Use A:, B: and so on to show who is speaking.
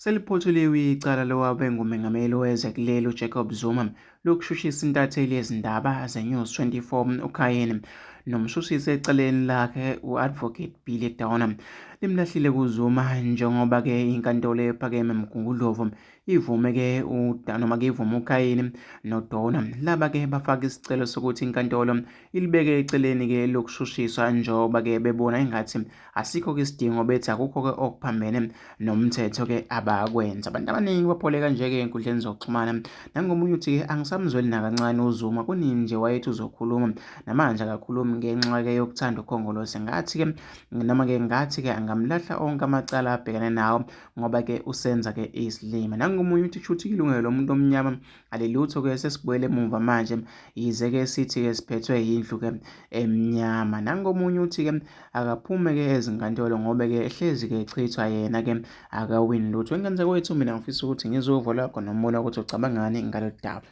A: Seliphothuliwe icala lowabe ngumengameli wezwe kuleli uJacob Zuma lokushushisa intatheli yezindaba zeNews 24 uKhayeni nomshushisi ecaleni lakhe u-Advocate Billy Downer limlahlile kuZuma njengoba-ke inkantolo ephakeme eMgungundlovu ivume-ke noma-ke ivume uKhayeni noDowner. Laba-ke bafake isicelo sokuthi inkantolo ilibeke eceleni-ke lokushushiswa njengoba-ke bebona engathi Asikho-ke isidingo bethi akukho-ke okuphambene nomthetho-ke abakwenza. Abantu abaningi baphole kanje-ke ey'nkundleni zokuxhumana. Nangomunye uthi-ke angisamzweli nakancane uZuma kunini nje wayethi uzokhuluma namanje akakhulumi ngenxa-ke yokuthanda uKhongolose. Ngathi-ke noma-ke ngathi-ke angamlahla onke amacala abhekene nawo ngoba-ke usenza-ke isilima. Nangomunye uthi kushuthi ilungelo lomuntu omnyama alilutho-ke sesibuyele emuva manje yize-ke sithi-ke siphethwe yindlu-ke emnyama. Nangomunye uthi-ke akaphume-ke ezinkantolo ngoba-ke ehlezi-ke echithwa yena-ke akawini lutho. Ingane zakwethu mina ngifisa ukuthi ngizwe uvo lwakho nombono ukuthi ucabangani ngalolu daba.